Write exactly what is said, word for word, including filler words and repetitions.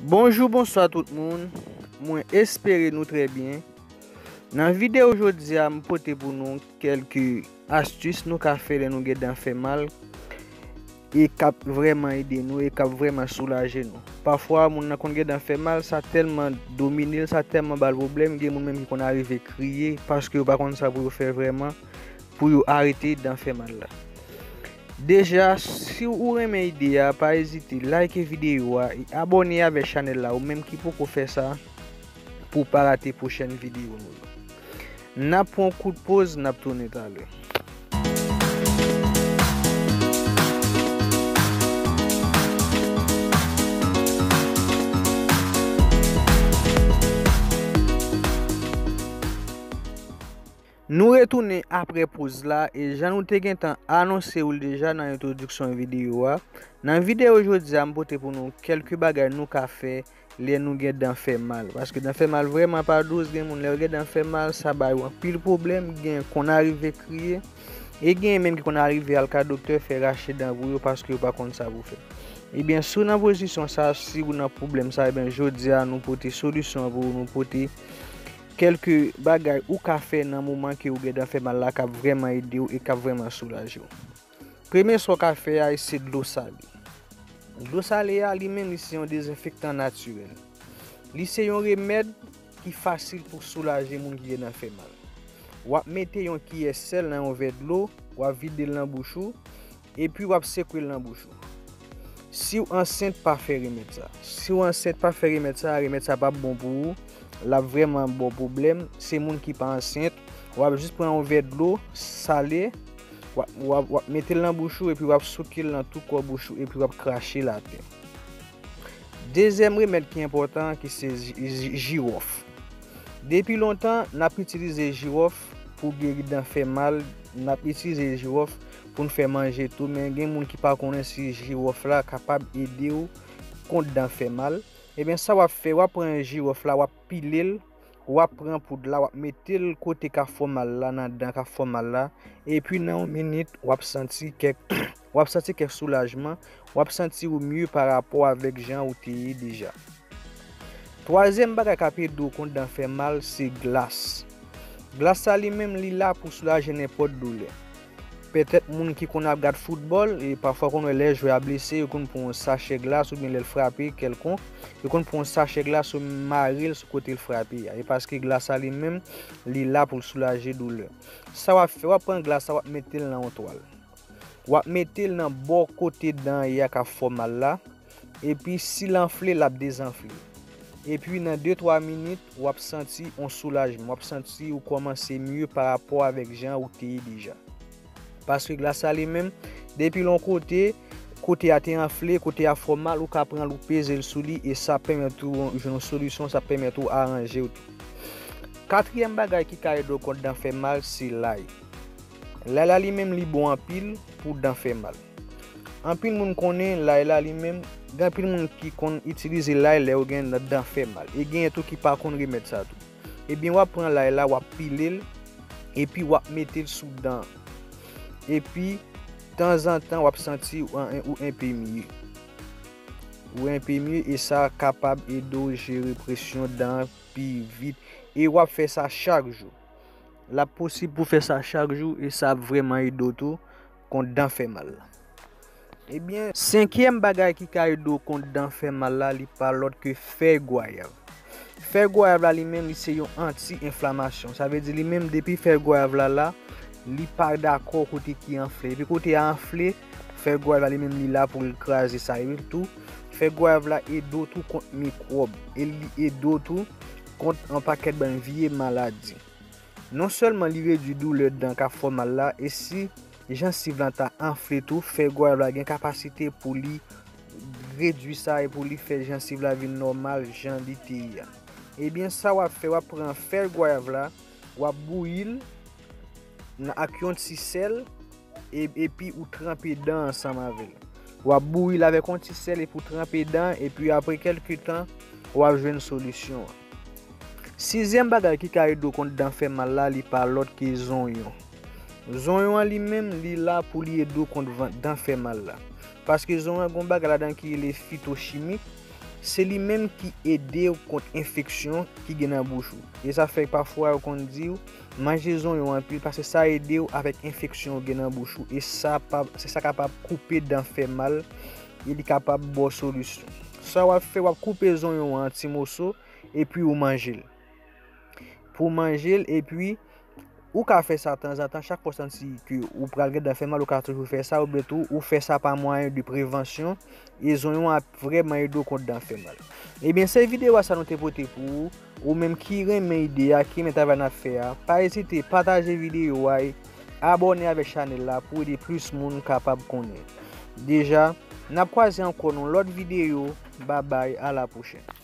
Bonjou, bonswa tout moun. Mwen espere nou trè byen. Nan videyo jodi a, m pote pou nou kèlke astis nou ka fè lè nou gen dan fè mal e k ap vrèman ede nou e k ap vrèman soulaje nou. Pafwa, moun nan konn gen dan fè mal, sa tèlman domine l, sa tèlman ba l pwoblèm, gen moun menm ki konn arive kriye paske yo pa konn sa pou yo fè vrèman pou yo arete dan fè mal la. Deja, si ou renmen ide a, pa ezite like videyo a e abòne avèk chanèl la ou menm ki poko fè sa pou w pa rate pwochèn videyo nou yo. N ap pran yon kout poz, n ap tounen talè. Nou retounen apre poz la e jan nou te gentan anonse w l deja nan entwodiksyon videyo a, nan videyo jodi a m pote pou nou kèlke bagay nou ka fè lè nou gen dan fè mal. Paske dan fè mal vrèman pa dous, gen moun lè yo gen dan fè mal, sa ba yo anpil pwoblèm, gen konn arive kriye, e gen menm ki konn arive al ka doktè fè rache dan pou yo paske yo pa konn sa pou fè. Ebyen, si w nan pozisyon sa, si w nan pwoblèm sa, ebyen, jodi a nou pote solisyon an pou ou, nou pote kèlke bagay ou ka fè nan moman ke ou gen dan fè mal la k ap vrèman ede w e k ap vrèman soulaje w. Premye sa w ka fè a, se dlo sale. Dlo sale a, li menm, li se yon dezenfektan natirèl. Li se yon remèd ki fasil pou soulaje moun ki gen dan fè mal. W ap mete yon kiyè sèl nan yon vè dlo, w ap vide l nan bouch ou, epi w ap sekwe l nan bouch ou. Si w ansent, pa fè remèd sa. Si w ansent, pa fè remèd sa, remèd sa p ap bon pou ou, l ap vrèman ba w pwoblèm. Se moun ki pa ansent, w ap jis pran yon vè dlo sale, w ap, w ap, w ap mete l nan bouch ou, epi w ap souke l nan tou kò bouch ou, epi w ap krache l atè. Dezyèm remèd ki enpòtan an, ki se ji-, ji-, jiwòf. Depi lontan, n ap itilize jiwòf pou geri dan fè mal, n ap itilize jiwòf pou n fè manje tou, men gen moun ki pa konnen si jiwòf la kapab ede w kont dan fè mal. Ebyen, sa w ap fè, w ap pran jiwòf la, w ap pile l, w ap pran poud la, w ap mete l kote k ap fè w mal la, nan dan k ap fè w mal la, epi nan yon minit, w ap santi kèk, w ap santi kèk soulajman, w ap santi w mye pa rapò avèk jan ou te ye deja. Twazyèm bagay k ap ede w kont dan fè mal, se glas. Glas sa li menm, li la pou soulaje nenpòt doulè. Petèt moun ki konn ap gad foutbòl, e pafwa konn wè lè jwè a blese, yo konn pran yon sachè glas oubyen lè l frape kèlkonk, yo konn pran yon sachè glas, yo mare l sou kote l frape a. E paske glas sa li menm, li la pou l soulaje doulè. Sa w ap fè, w ap pran glas sa, w ap mete l nan yon twal. W ap mete l nan bò kote dan an ye a k ap fè w mal la. Epi, si l anfle, l ap dezanfle. Epi, nan de twa minit, w ap santi yon soulajman. W ap santi ou kòmanse mye pa rapò avèk jan ou te ye deja. Paske glas sa li menm, depi l yon kote, kote a te anfle, kote a fè w mal, ou ka pran l, ou peze l sou li, e sa pèmèt ou jwenn yon solisyon, sa pèmèt ou aranje w tou. Katriyèm bagay ki ka ede w kont dan fè mal, se lay. Lay la li menm li bon anpil pou dan fè mal. Anpil moun konnen lay la li menm, gen anpil moun ki konn itilize lay lè yo gen dan fè mal. E genyen tou ki pa konn remèd sa tou. Ebyen, w ap pran lay la, w ap pile l, epi w ap mete l sou dan an. Epi, tanzantan, w ap santi ou an-, ou enpe mye. Ou enpe mye, e sa kapab ede w jere presyon dan an pi vit. E w ap fè sa chak jou. L ap posib pou fè sa chak jou e sa ap vrèman ede w tou kont dan fè mal la. Ebyen, senkyèm bagay ki ka ede w kont dan fè mal la, li pa lòt ke fèy gwayav. Fèy gwayav la, li menm, li se yon anti-enflamasyon. Sa vle di, li menm, depi fèy gwayav la la, li pa dakò kote ki anfle. Epi kote a anfle, fèy gwayav la, li menm, li la pou l kraze sa. Epi tou, fèy gwayav la ede w tou kont mikwòb. E li ede w tou kont yon pakèt bann vye maladi. Non sèlman li redui doulè dan k ap fè w mal la, e si jansiv lan ta anfle tou, fèy gwayav la gen kapasite pou li redui sa e pou li fè jansiv la vin nòmal jan li te ye a. Ebyen, sa w ap fè, w ap pran fèy gwayav la, w ap bouyi l nan, ak yon ti sèl, e, epi ou tranpe dan ansanm avè l. W ap bouyi l avèk yon ti sèl epi w tranpe dan, epi apre kèlke tan, w ap jwenn solisyon an. Sizyèm bagay ki ka ede w kont dan fè mal la, li pa lòt ke zonyon. Zonyon an li menm, li la pou li ede w kont van-, dan fè mal la. Paske zonyon an gen yon bagay ladan ki rele fitochimik, Se li menm ki ede w kont enfeksyon ki gen nan bouch ou. E sa fè pafwa yo konn di w manje zonyon anpil, paske sa ede w avèk enfeksyon ou gen nan bouch ou, e sa pa, se sa kapab koupe dan fè mal, e li kapab ba w solisyon. Sa w ap fè, w ap koupe zonyon an an ti moso, epi ou manje l. Pou w manje l, epi ou ka fè sa tanzantan, chak fwa w santi ke ou pral gen dan fè mal, ou ka toujou fè sa, oubyen tou, ou fè sa pa mwayen de prevansyon, e zonyon an ap vrèman ede w kont dan fè mal. Ebyen, se videyo a sa nou te pote pou ou. Ou menm ki renmen ide a, ki renmen travay n ap fè a, pa ezite pataje videyo a, e abòne avèk chanèl la pou ede plis moun kapab konnen. Deja, n ap kwaze ankò nan lòt videyo. Babay, a la pwochèn.